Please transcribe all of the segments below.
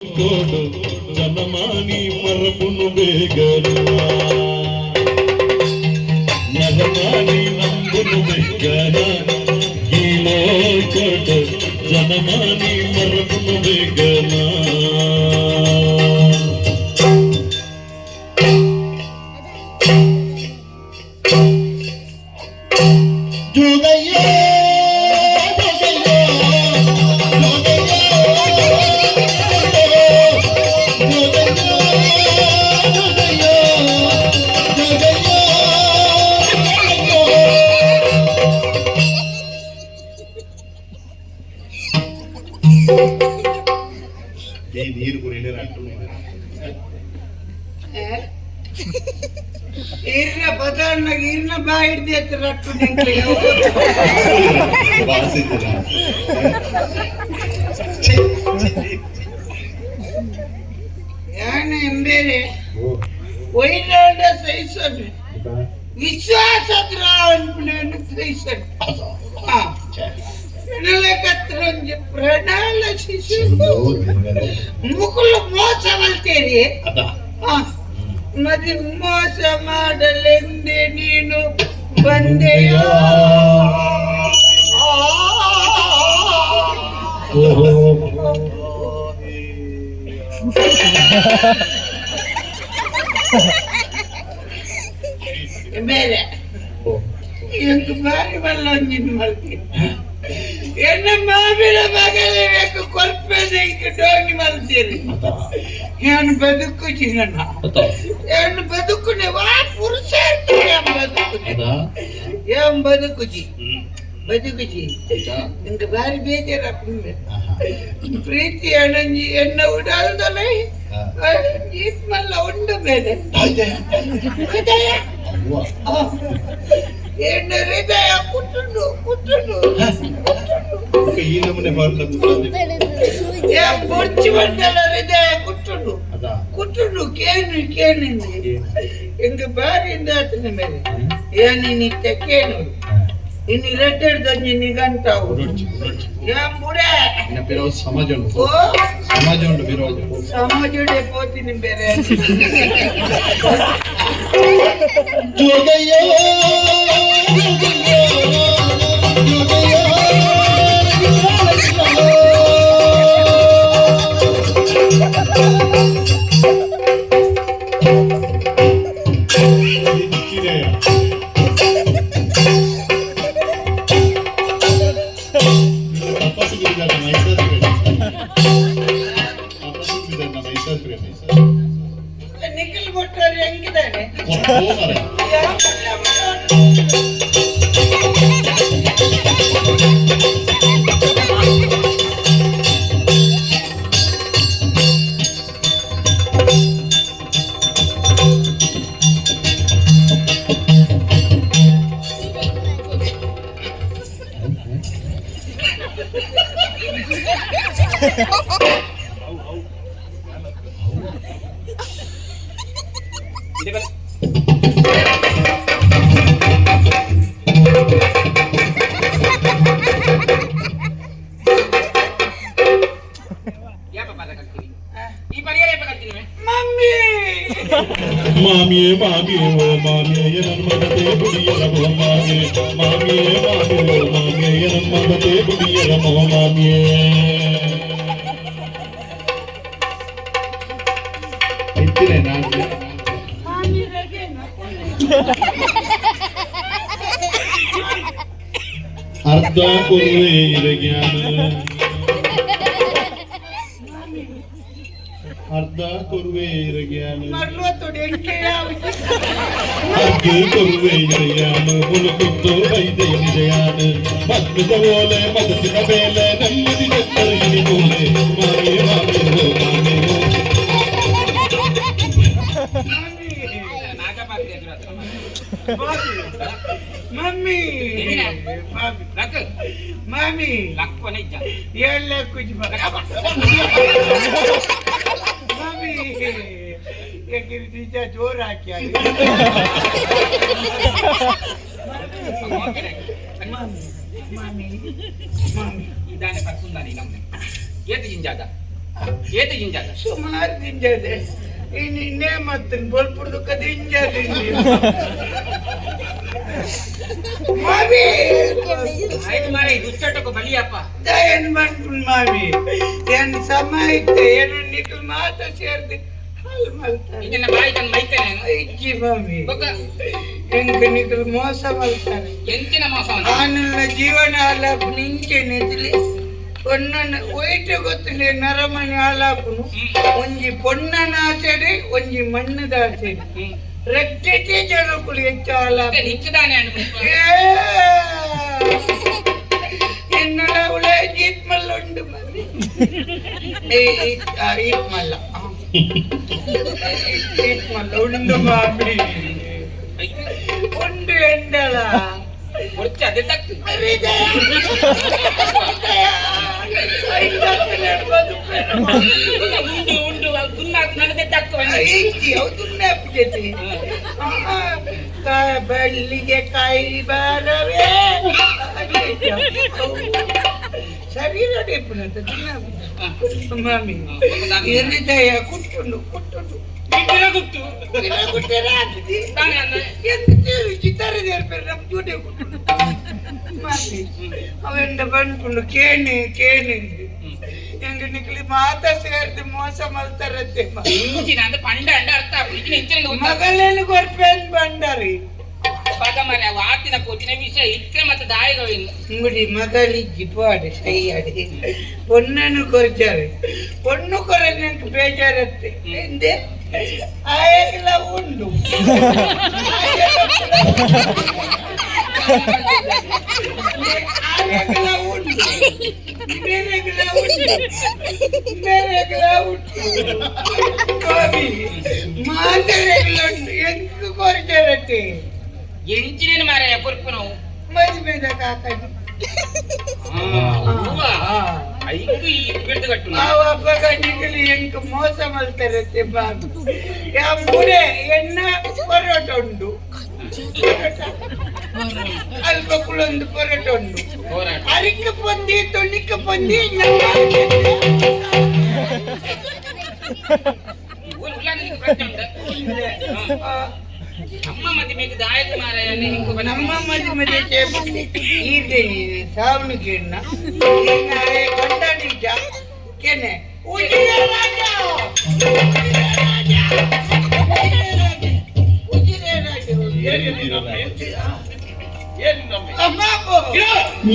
ಕೋಡು ಜನಮಾನಿ ಮರಪುನು ಬೇಗನ ನರಮಾನಿ ನಂಬುನು ಬೇಗನ ಈ ಲೋಕಡು ಜನಮಾನಿ ಮರಪುನು ಬೇಗನ. ಜೋಗಯ್ಯ ಜೋಗಯ್ಯ ಜೋಗಯ್ಯ ಜೋಗಯ್ಯ ಜೋಗಯ್ಯ. ಈ ನೀರು ಕುಡಿಯಲಿ ರಟ್ಟು. ಇರ್ನ ಬದಾರ್ನಾಗ ಇರ್ನ ಬಾಯಿ ಹಿಡ್ದು ರಟ್ಟು ನಿಂಗೆ. ವಾಸಿದ್ದೀರ. ಯಾನ ಎಂಬೇರೆ ಒಯ್ದಾಂಡ ಸಹಿಸೋದು ವಿಶ್ವಾಸ ದ್ರಾವಣ ಸಹಿಸೋದು ಕತ್ತರಂಜಿ ಪ್ರಣಾಳ ಶಿಶು ಮುಕುಲು ಮೋಸ ಬಲ್ತೇರಿ. ಅದ. ಮದಿ ಮೋಸ ಮಾಡಲೆಂದೇ ನೀನು ಬಂದೆಯೋ? ಆ. ಓಹೋ. ಬೇರೆ ಎಂಕ್ ಬಾರಿ ಬಲ್ಲೊಂಜಿನ ಮಲ್ತಿ ಎನ್ನ ಮಾವಿನ ಮಗಲೇ ಬೇಕು ಕೊರ್ಪೆದ ಇಂಕ್ ಡೋಂಗಿ ಮಲ್ತೀರಿ. ಏನು ಬದುಕು ಜೀವನ, ಏನು ಬದುಕುನೆ ವಾ ಪುರುಷ ಏನ್ ಬದುಕುನೆ? ಅದ. ಏನ್ ಬದುಕುಜಿ ಬದುಕುಜಿ. ಇಂಕ್ ಬಾರಿ ಬೇಜಾರಾಪುಂಡು. ಪ್ರೀತಿ ಅಣಂಜಿ ಎನ್ನ ಉಡಲ್ದಲೈ ಈತ್ ಮಲ್ಲ ಉಂಡು ಬೇರೆ ಹೃದಯ. ಎನ್ನ ಹೃದಯ ಕುಟ್ಟುಂಡು ಕುಟ್ಟುಂಡು ಕುಟ್ಟುಂಡು. ಈ ನಮೂನೆ ಬಾರ್ಲ. ಏ ಬೊಚ್ಚು ಬಂದಲ್ಲ ಹೃದಯ ಕುಟ್ಟುಂಡು ಅದ. ಕುಟ್ಟುಂಡು ಕೇನು ಕೇನಿಂది ಎಂಗ ಬಾರಿ ಆತನ ಮೇಲೆ ಏನಿ ನಿತ್ಯ ಕೇನು ಇನ್ನು ರೆಡ್ಡೆಡ್ದೊಂಜಿ ನಿಗಂಟಾವು ಏನ್ ಬುಡೆ. ಇನ್ನ ಬಿರೋಜ್ ಸಮಾಜ ಉಂಟು. ಓ. ಸಮಾಜ ಉಂಟು ಬಿರೋಜ್. ಸಮಾಜಡೆ ಪೋತೀನಿ ಬೇರೆ. ಜೋಗಯ್ಯ ಜೋಗಯ್ಯ ಜೋಗಯ್ಯ. ತಪಸ್ಸು ಬಿದ್ದಾನ ಮೈಸೂರು, ತಪಸ್ಸು ಬಿದ್ದಾನ ಮೈಸೂರು. ನಿಖಿಲ್ ಭಟ್ರು ಹೆಂಗಿದ್ದಾನೆ? ಮಮ್ಮಿ. ಮಾಮಿಯೇ ಮಾಮಿಯೇ ಓ ಮಾಮಿಯೇ ನನ್ಮದತೆ ಬುಡಿಯರ ಮೋ ಮಾಮಿಯೇ ಮಾಮಿಯೇ ಮಾಮಿಯೇ ಓ ಮಾಮಿಯೇ ನನ್ಮದತೆ ಬುಡಿಯರ ಮೋ ಮಾಮಿಯೇ. ಇತ್ತಿನ ನಾನು. ಮಾಮಿ ರಗೇನ. ಅರ್ಧ ಕೊರುವೆ ಜ್ಞಾನ, ಅರ್ಧ ಕೊರುವೆ ಜ್ಞಾನ. ಮರ್ಲುವ ತೊಡಿ ಎಂಕೆ ಯಾವುದು? ಅಗ್ಗಿ ಕೊರುವೆ ಜ್ಞಾನ ಮುಲುಕುದ್ದು ವೈದ್ಯ ನಿಜಯಾನ ಪದ್ಮದ ಓಲೆ ಮದಸಿನ ಬೇಲೆ ನೆಮ್ಮದಿ ನೆತ್ತರಿಗಿ ಮೂಲೆ ಮಾಮಿಯೇ ಮಾಮಿಯೇ ಓ ಮಾಮಿಯೇ ಓ. ಮಮ್ಮಿ ಮಾಮಿ ಮಾಮಿ ಎಲ್ಲ ಕುಜ್ ಮಾಮಿ ಯಾಕೆ ಜೋರ್ ಹಾಕಿ. ಮಾಮಿ ಮಾಮಿ. ಇದಾನೆ ಪತ್ತುಂದಾನೆ ನಮ್ನೆ ಏತು ಜಿಂಜಾದ. ಏತ ಜಿಂಜಾದ? ಸುಮಾರು ದಿಂಜಾದೆ. ಇನ್ನು ಇನ್ನೇ ಮತ್ತೆ ಬೊಲ್ಪುಡ್ದುಕ್ಕ ದಿಂಜಾದೆ ಮಾವಿ. ಆಯ್ತು ಮಾರೆ, ದುಶ್ಚಟಕ್ಕೆ ಬಲಿಯಪ್ಪ. ದಯನ್ ಬಂದ್ಪುಣ್ ಮಾವಿ, ಏನ್ ಸಮ ಇತ್ತೆ ಏನು ನಿಕ್ಲು ಮಾತ ಸೇರ್ದು ಹಾಲು ಮಲ್ತಾರೆ. ಇದನ್ನ ಬಾಯಿ ತಂದು ಮೈತೇನೆ. ಇಜ್ಜಿ ಮಾಮಿ. ಬೊಕ್ಕ? ಎಂಕ್ ನಿಕ್ಲು ಮೋಸ ಮಲ್ತಾರೆ. ಎಂಚಿನ ಮೋಸ? ಆನಲ್ಲ ಜೀವನ ಆಲಾಪುನು ಇಂಚೆನೆ ತಿಳಿ ಪೊನ್ನನ ಒಯ್ಟ್ ಗೊತ್ತುಂಡೆ ನರಮನಿ ಆಲಾಪುನು. ಒಂಜಿ ಪೊನ್ನನ ಆಸೆಡೆ, ಒಂಜಿ ಮಣ್ಣದ ಆಸೆಡೆ ರಡ್ಡೆಟೆ ಜನಕುಲು ಹೆಚ್ಚು ಆಲಾಪು. ನಿಕ್ಕದಾನೆ ಅನ್ಬಿಟ್ಟು. ಏ, ಎನ್ನಲ ಉಳ ಜೀತ್ ಮಲ್ಲ ಉಂಡು ಮಲ್ಲಿ. ಏ, ಈತ್ ಮಲ್ಲ. ಈತ್ ಮಲ್ಲ ಉಂಡು ಮಾಮಿ. ಉಂಡು ಎಂಡಲ. ಒಚ್ಚ ಅದೇ ತಕ್ಕು. ಹೃದಯ, ಹೃದಯ, ಉಂಡು ಉಂಡು ಗುನ್ನಾಕ್ ನನಗೆ ತಕ್ಕು. ಇಜ್ಜಿ, ಅವು ತುನ್ನೆ ಅಪ್ಪಿಜತಿ. ಬಳ್ಳಿಗೆ ಕಾಯಿ ಬಾರವೇ ಸರಿ ನೋಡಿ ಮಾಮಿ. ಹೃದಯ ಕುಟ್ಟುಂಡು ಕುಟ್ಟುಂಡು. ಗುತ್ತು. ಕುಟ್ಟರೆ ಆಗ್ತದೆ. ತಾನೇ ಅನ್ನ. ಎಂತ ಚಿತ್ತಾರೆ ದೇರ್ಪೇರು ನಮ್ಮ ಜೋಡಿ ಕುಟ್ಟುಂಡು ಮಾಮಿ. ಅವೆಂಡ ಬಂದ್ಪುಂಡು ಕೇಣಿ ಕೇಣಿ ಎಂಗ ನಿಕ್ಲಿ ಮಾತ ಸೇರ್ದು ಮೋಸ ಮಲ್ತಾರತ್ತೆ. ಇಂಚಿನ ಅಂದ್ರೆ ಪಂಡ ಅಂಡ ಅರ್ಥ ಆಪುಂಡು. ಇಂಚಿನ ಇಂಚಿನ ಗೊತ್ತಾಗ್ತದೆ. ಮಗಳೇನು ಕೊರ್ಪೇನ್ ಬಂಡಾರಿ. ಪದ ಮರೆ, ಅವು ಆತಿನ ಪೋತಿನ ವಿಷಯ ಇತ್ತೆ ಮತ್ತೆ ದಾಯಗವಿಲ್ಲ. ಅಂಗಡಿ ಮಗಳಿಜ್ಜಿ ಪಾಡು ಸೈಯಾಡಿ ಪೊನ್ನನ್ನು ಕೊರ್ಚಾರೆ. ಪೊಣ್ಣು ಕೊರ ನಂಗೆ ಬೇಜಾರತ್ತೆ ಎಂದೆ ಆಯಗ್ಲ ಉಂಡು ಆಯಗ್ಲ ಉಂಡು, ಬೇರೆಗ್ಲ ಉಂಡು, ಬೇರೆಗ್ಲ ಉಂಡು ಕಾಬಿ ಮಾತರೆಗ್ಲ ಉಂಡು. ಎಂಕ್ ಕೊರ್ಚಾರತ್ತೆ. ಎಂಚಿನ ಮಾರಾಯ ಕೊರ್ಪುನವು? ಮದುವೆದ ಕಾಕಡಿ. ಹೂವ ಐಕು ಈ ಬಿಡ್ದು ಕಟ್ಟು. ಆ ಅಬ್ಬಗ ನಿಗಲಿ ಎಂಕ್ ಮೋಸ ಮಲ್ತಾರತ್ತೆ ಬಾಬು. ಯಾ ಮೂರೆ ಎಣ್ಣ ಪರೋಟ ಉಂಡು, ಪರೋಟ ಅಲ್ಪ ಕುಳೊಂದು ಪರೋಟ ಉಂಡು. ಹೋರಾಟ. ಅರಿಕ ಪೊಂದಿ ತೊಣಿಕ ಪೊಂದಿ. ಊರು ಉಳ್ಳಾಗಡ್ಡಿ ಪ್ರಶ್ನೆ ಉಂಟಾ? ಅಮ್ಮ ಮತ್ತೆ మీకు ದಾಯಕ ಮಾರಾಯ ಇಂಕು. ನಮ್ಮ ಮದಿ ಮದಿ ಚೇಪುಂಡಿ ಈರ್ದೇನಿ ಸಾವನು ಕಿಣ್ಣ ಕಂಡನಿಜ ಕೆನೆ ಉಜಿರೆ ರಾಜ, ಉಜಿರೆ ರಾಜ, ಉಜಿರೆ ರಾಜ. ಅಮ್ಮ.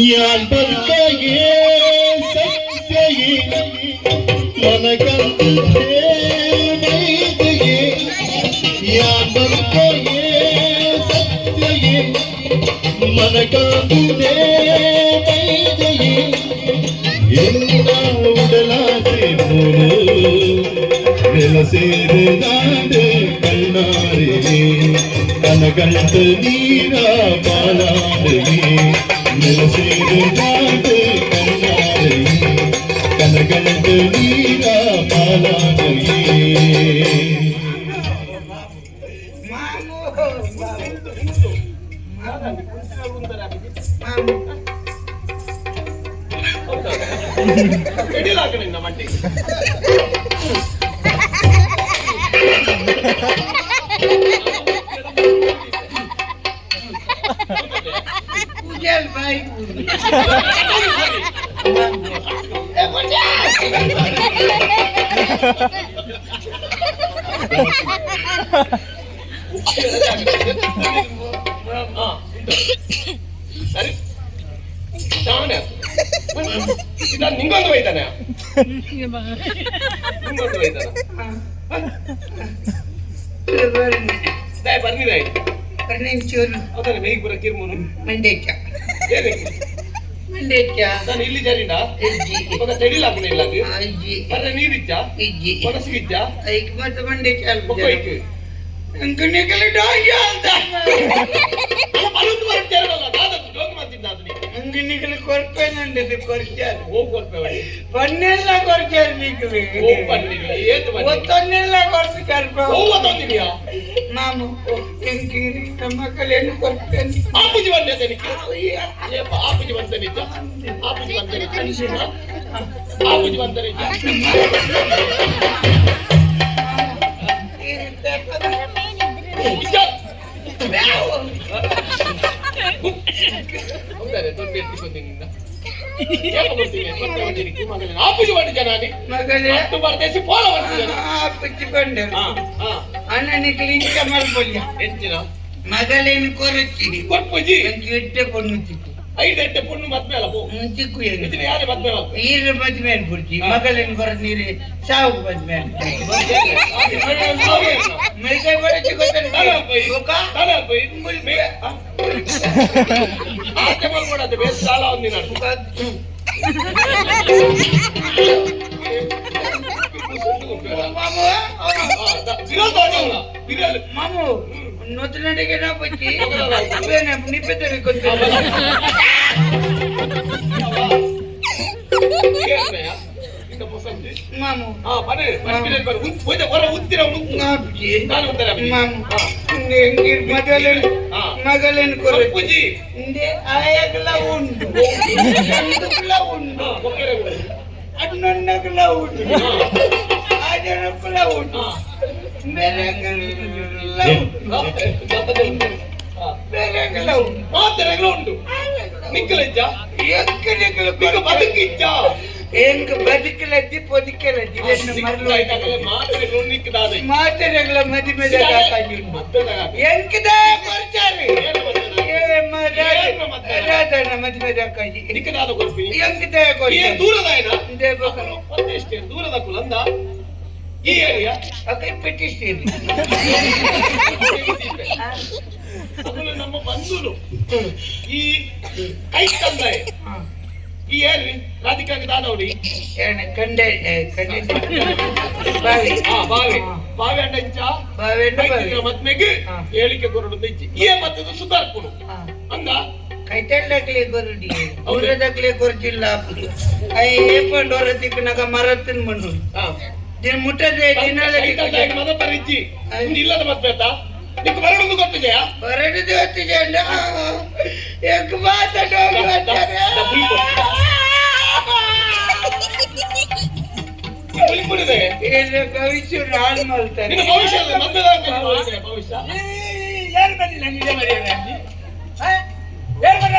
ഞാൻ പതുക്കയേ സത്യയേ മനകന്തേ വൈദ്യയേ. ഞാൻ പതുക്കയേ സത്യയേ മനകന്തേ വൈദ്യയേ. എന്നാ ഉടലാസെ പോലോ ನೆಲಸೇರಿದಾಡೆ ಕಣ್ಣಾರೆ ಕನಗಂಟ ನೀರ ಪಾಲಾಡೆ. ನೆಲಸೇರಿದಾಡೆ ಕಣ್ಣಾರೆ ಕನಗಂಟ ನೀರ ಪಾಲಾಡೆ. ಮಾಮು ಮಾಮು. ಮಂಟಿ. ಪೂಜಾಲ್ ಬಾಯಿ ಪೂಜೆ. ಏ, ಪೂಜಾ! ಸರಿ ತಾನೆ ನಾನು ನಿಂಗೊಂದು ಬೈತಾನೆ, ನಿಂಗೊಂದು ಬೈತಾನ. ಇದು ಬರ್ನಿ. ದಾಯ್ ಬರ್ನಿದಾಯ್? ಬರ್ನಿ ಚೂರು. ಹೌದಾನೆ ಬೇಗ ಬರ ಕಿರ್ಮುನು. ಮಂಡೇಚ. ಏನಕ್ಕೆ? ಮಂಡೇಚ. ನಾನು ಇಲ್ಲಿ ಜರಿಡ. ಇಜ್ಜಿ. ಮಗ ತೆಡಿಲ ಹಾಕುನ ಇಲ್ಲ. ಇಜ್ಜಿ. ಬರ್ರೆ ನೀರಿಚ್ಚ? ಇಜ್ಜಿ. ಮನಸ್ಸಿಗಿಚ್ಚ? ಐಕ್ ಮತ್ತೆ ಮಂಡೇಚ ಅಲ್ಪ. ಬೊಕ್ಕ ಐಕ್. ಅಂಕ ನಿಕಲಿ ಡಾಂಗಿ ಆಲ್ದ. ಅಲ್ಲ, ಬಲುಂದು ಬರುತ್ತೆ ದಾದ ಜೋಕ್ ಮಾಡ್ತಿದ್ದ ಅದು ನೀ. ಅಂಕ ನಿಕಲಿ ಕೊರ್ಪೇನಂಡದು ಕೊರ್ಚಾರು. ಹೋಗ್ ಕೊರ್ಪೆ. ಪನ್ನೆಲ್ಲ ಕೊರ್ಚಾರು ನಿಕಲಿ. ಹೋಗ್ ಬನ್ನಿ ಏತು ಬನ್ನಿ. ಒತ್ತೊನ್ನೆಲ್ಲ ಕೊರ್ಪು ಕರ್ಪ. ಹೋಗುವ ತಂದಿದ್ಯಾ? ಮಾಮು ಎಂಕೀರಿ ಮಕ್ಕಳೇನು ಕೊರ್ಪೇನು. ಆಪುಜಿ ಬಂದೆ ತನಿಖೆ. ಆಪುಜಿ ಬಂದ ನಿಜ, ಆಪುಜಿ ಬಂದ ನಿಜ. ಆಪುಜಿ ಬಂದರೆ ಹೌದಾರೆ ದೊಡ್ಡ ಎತ್ತಿಕೊಂಡಿನಿಂದ ಆಪುಜಿ ಮಾಡಿ ಜನಾನಿ ಮಗಳೇ ಅಟ್ಟು ಪರದೇಶಿ ಪೋಲ ಮಾಡ್ತೀನಿ ಜನ. ಪುಚ್ಚಿ ಬಂಡೆ ಹಾ ಹಾ ಅಣ್ಣನಿಗೆ ಇಂಚ ಮಲ್ಪೊಲ್ಯ ಎಂಚಿನ ಮಗಳೇನು ಕೊರಚಿ ಕೊರ್ಪುಜಿ ಎಂಕ್ ಎಡ್ಡೆ ಪೊಣ್ಣು ತಿಕ್ಕು ಐದು ಎಟ್ಟೆ ಪೊಣ್ಣು ಮದ್ವೆ ಅಲ್ಲ ಪೋ ತಿಕ್ಕು ಏನು ಇದನ್ನ ಯಾರೇ ಮದ್ವೆ ಅಲ್ಲ ಈರ ಮದ್ವೆ ಅನ್ಬಿಡ್ತಿ ಮಗಳೇನು ಕೊರ ನೀರು ಸಾವು ಮದ್ವೆ ಮೈಕೈ ಬರಚಿ ಗೊತ್ತ ಮಾಮು ಮಾಮು ನೊತ್ತನಡಿಗೆ ನಾ ಬಚ್ಚಿ ನಿಪ್ಪೆತ್ತಡಿ ಗೊತ್ತ. ಮಾಮು ನಾಪ್ಜಿ ಮಾಮು ಮಗಳೇನು ಮಗಳೇನು ಕೊರಚಿ ಇಂದೆ ಆಯಾಗಲ ಉಂಡು, ಅಂದುಕ್ಲ ಉಂಡು, ಅಣ್ಣಣ್ಣಗ್ಲ ಉಂಡು, ಆ ಜನಕ್ಕಲ ಉಂಡು, ಬೇರೆಂಗಲ ಉಂಡು, ಬೇರೆಂಗಲ ಉಂಡು. ಮಾತೆರೆಗ್ಲ ಉಂಟು ನಿಕ್ಕಲೆಜ್ಜ ಎಕ್ಕಡೆಗಳ ನಿಕ್ಕ ಬದುಕಿಜ್ಜ. ಎಂಕ್ ಬದುಕಲಜ್ಜಿ ಪೊದಿಕಲಜ್ಜಿ ಇದನ್ನು ಮರಳು. ಮಾತೆರೆಗ್ಲ ನಿಕ್ಕದಾದೆ. ಮಾತೆರೆಗಳ ಮದಿಮೆದ ಎಂಕದ ಕೊರ್ಚಾರಿ ರಾಧಣ್ಣ ಮದಿಮೆದ ಕಾಜಿ. ನಿಕ್ಕದಾದ ಕೊರ್ಪಿ. ಎಂಕದ ಈ ಕೊರ್ಚಾರಿ ದೂರದಾಯನ ಇಂದೇ ಬೊಕ. ಒಂದೆಷ್ಟೇ ದೂರದ ಕುಲಂದ ಈ ಏರಿಯಾ. ಅಕ್ಕ ಪೆಟ್ಟಿಸ್ತೀರಿ. ಅಕುಲು ನಮ್ಮ ಬಂಧುಲು ಈ ಕೈ ತಂದೆ ಈ ಏರಿ ರಾಧಿಕಾಗೆ ದಾದವಡಿ. ಏನ ಕಂಡೆ ಕಂಡೆ ಬಾವಿ. ಆ ಬಾವೆ ಬಾವೆ ಅಂಡ ಇಂಚ. ಬಾವೆ ಅಂಡ ಬಾವಿ. ಮದ್ಮೆಗೆ ಹೇಳಿಕೆ ಕೊರಡು ಇಚ್ಚಿ ಈ ಮತ್ತದು ಸುಧಾರ್ಪುಡು ಅಂದ. ಕೈತಲ್ಲಕ್ಲೆ ಕೊರಡಿ ಊರದಕ್ಲೆ ಕೊರಚಿಲ್ಲ ಅಯ್ಯ ಏಪಂಡು ಹೊರ ತಿಕ್ಕನಾಗ ಮರತ್ತಿನ ಮಂಡು ದಿನ ಮುಟ್ಟದೆ ದಿನಾಲ. ಮದ ಪರಿಚಿ ಇಲ್ಲದ ಮದ್ವೆ ಆತ ನಿಕ್ ಬರಡುದು ಗೊತ್ತು ಜಯ. ಬರಡಿದು ಹೊತ್ತಿಗೆ ಎಗ್ ಮಾತ ಡೋಗಿ ಬರ್ತಾರೆ. ಹುಲಿಪುಡಿದೆ. ಏನು ಭವಿಷ್ಯ ಹಾಳು ಮಾಡ್ತಾರೆ. ನಿನ್ನ ಭವಿಷ್ಯ ಮದ್ವೆ ಭವಿಷ್ಯ. ಯಾರು ಬಂದಿಲ್ಲ ನಿಜ ಮರ್ಯಾದೆ ಯಾರು ಬಂದ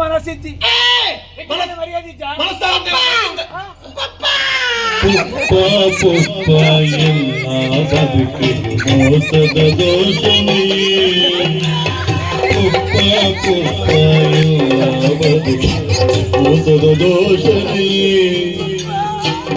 ಮನಸ್ಸಿದ್ದಿ ಮರ್ಯಾದೆ. ಪುಪ್ಪ ಪುಪ್ಪ ಎಲ್ಲ ಬದುಕಿದು ಮೋಸದ ದೋಷನೇ. ಪುಪ್ಪ ಪುಪ್ಪ ಎಲ್ಲ ಬದುಕಿದು ಮೋಸದ ದೋಷನೇ.